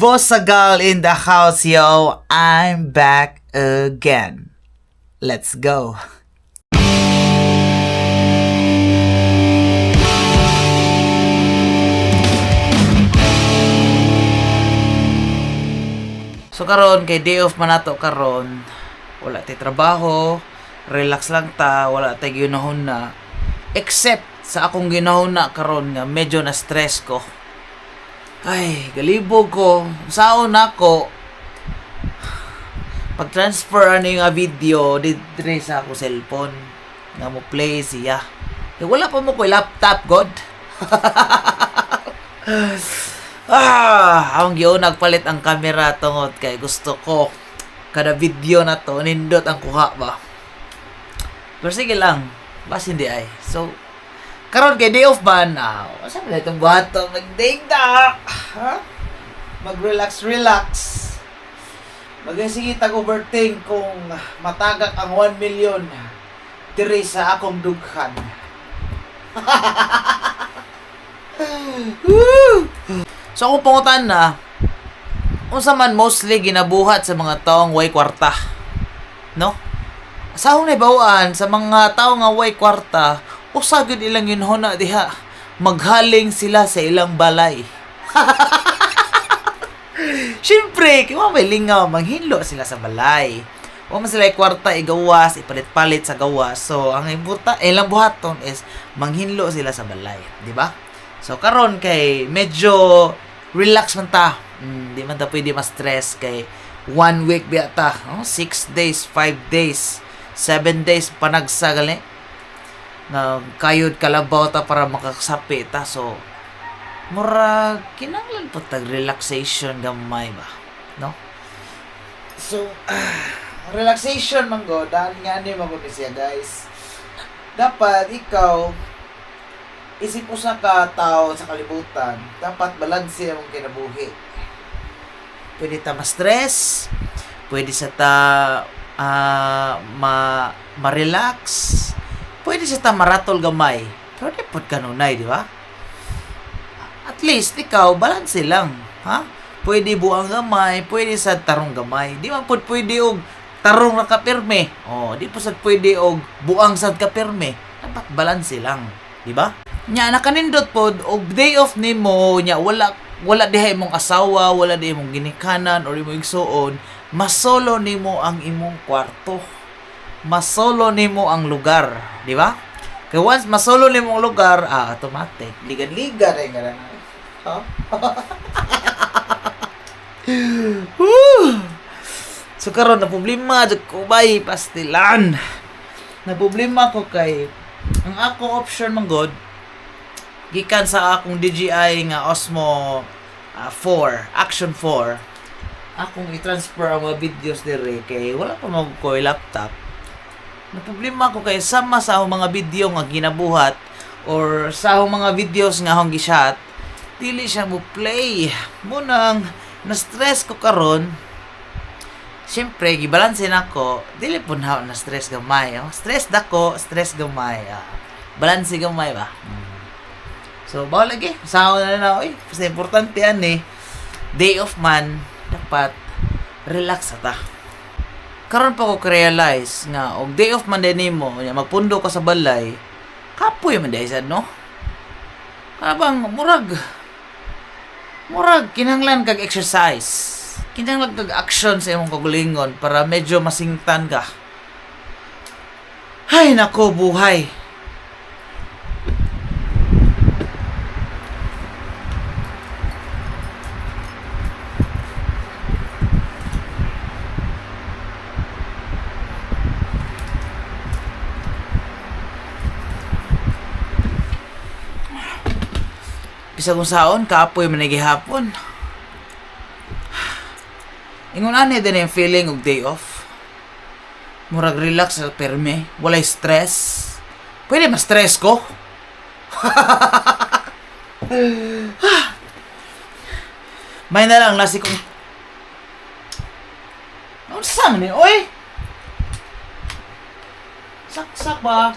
Bosagal in the house, yo. I'm back again. Let's go. So karon kay day off man nato karon, wala tay trabaho, relax lang ta, wala tay ginahon na. Except sa akong ginahon na karon nga medyo na stress ko. Ay, galibog ko. Saon nako pag-transfer ano yung video didre sa ako cellphone nga mo play siya. Eh, wala pa mo ko laptop, god. Ah, akong giunag nagpalit ang kamera tungod kay gusto ko kada video na to nindot ang kuha ba. Pero sige lang, bas hindi ay. So, karon kay day off man, asa man itong buhaton magdingda. Ha? Mag-relax, relax. Magsige tag overthink kung matagak ang 1 million diri sa akong dughan. Woo! So akong pangutan na, unsa man mostly ginabuhat sa mga taong way kwarta? No? Sa akong naibaw-an, sa mga tao nga way kwarta, usa gyud ilang yunhona diha. Maghaling sila sa ilang balay. Siyempre, kay wa may lingaw, manghinlo sila sa balay. Wa man sila kwarta igawas, ipalit-palit sa gawas. So, ang imbuta, ilang buhaton is manghinlo sila sa balay, di ba? So, karon kay medyo relax man ta. Di man ta pwede ma-stress kay one week biya ta. Oh, 6 days, 5 days, 7 days panagsa gali. Na kayod kalabaw ta para makasapi ta. So, mura kinahanglan po tag relaxation gamay ba, no? So, relaxation man go dahil nga ni man gud siya, guys. Dapat ikaw isip usa ka tawo sa kalibutan, dapat balanse ang kinabuhi. Pwede ta ma-stress, pwede sa ta ma ma-relax, pwede sa ta maratol gamay. Pero di pod kanunay, di ba? At least ikaw balanse lang, ha? Pwede buang gamay, pwede sa tarong gamay. Di man pod pwede og tarong ra ka pirme. Oh, di po sad pwede og buang sad ka pirme. Dapat balanse lang, di ba? Nya nakanindot pod og day off nimo, nya wala wala diha imong asawa, wala diha imong ginikanan or imong igsuon, masolo nimo ang imong kwarto. Masolo nimo ang lugar, di ba? Kay once masolo nimo ang lugar, automatic ligad-ligad ay nga na. Ha? Woo! So karon na problema jud ko bay pastilan. Na problema ko kay ang akong option man god gikan sa akong DJI nga Osmo 4, Action 4. Akong i-transfer ang mga videos dire kay wala pa man ko laptop. Na problema ko kay sama sa akong mga video nga ginabuhat or sa akong mga videos nga akong gi-shot, dili siya mo play. Munang na-stress ko karon. Siyempre, gibalanse nako, dili po na na stress gamay. Oh. Stress dako, stress gamay. Balanse gamay ba? So, bawal lagi. Sawa na na, oy. Basta importante yan eh. Day off man, dapat relax ta. Karon pa ko realize nga og day off man din nimo, nya magpundo ka sa balay, kapoy man diay sad, no? Kana bang murag murag kinahanglan kag exercise. Kinahanglan kag action sa imong kaugalingon para medyo masingtan ka. Hay nako buhay. Bisag kung saon, kapoy man gihapon. Ingon ani din yung feeling og day off. Murag relax sa perme, walay stress. Pwede ma-stress ko. May na lang nasi kong Unsa man ni oy? Saksak ba?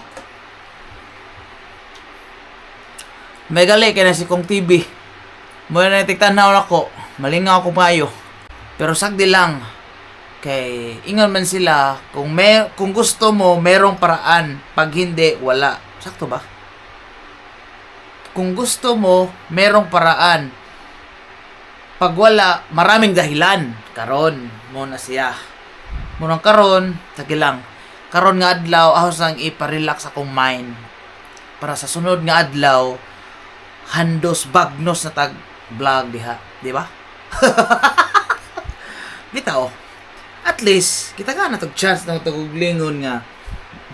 May gali kay na si kong TV. Mo na tigtanaw nako. Malingaw ko maayo. Pero sagdi lang kay ingon man sila, kung gusto mo, merong paraan, pag hindi, wala. Sakto ba? Kung gusto mo, merong paraan. Pag wala, maraming dahilan. Karon, mao na siya. Munang karon, sige lang. Karon nga adlaw, ako sang ipa-relax akong mind. Para sa sunod nga adlaw, handos bagnos na tag vlog diha, di ba? Bitaw. At least, kita ka na tag chance na taguglingon nga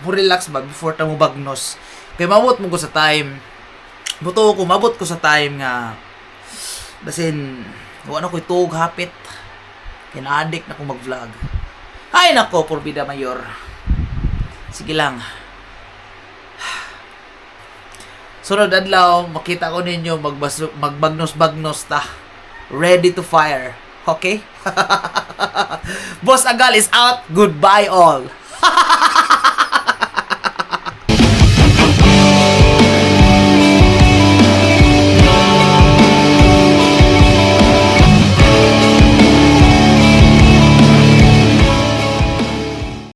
mo relax ba before ta mo bagnos. Kay mabot mo ko sa time. Buto ko mabot ko sa time nga basin wa na ko'y tuog hapit. Kina-addict na ko mag-vlog. Ay nako, porbida mayor. Sige lang. Sunod adlaw, makita ko ninyo magbagnos-bagnos ta. Ready to fire. Okay? Boss Agal is out. Goodbye all.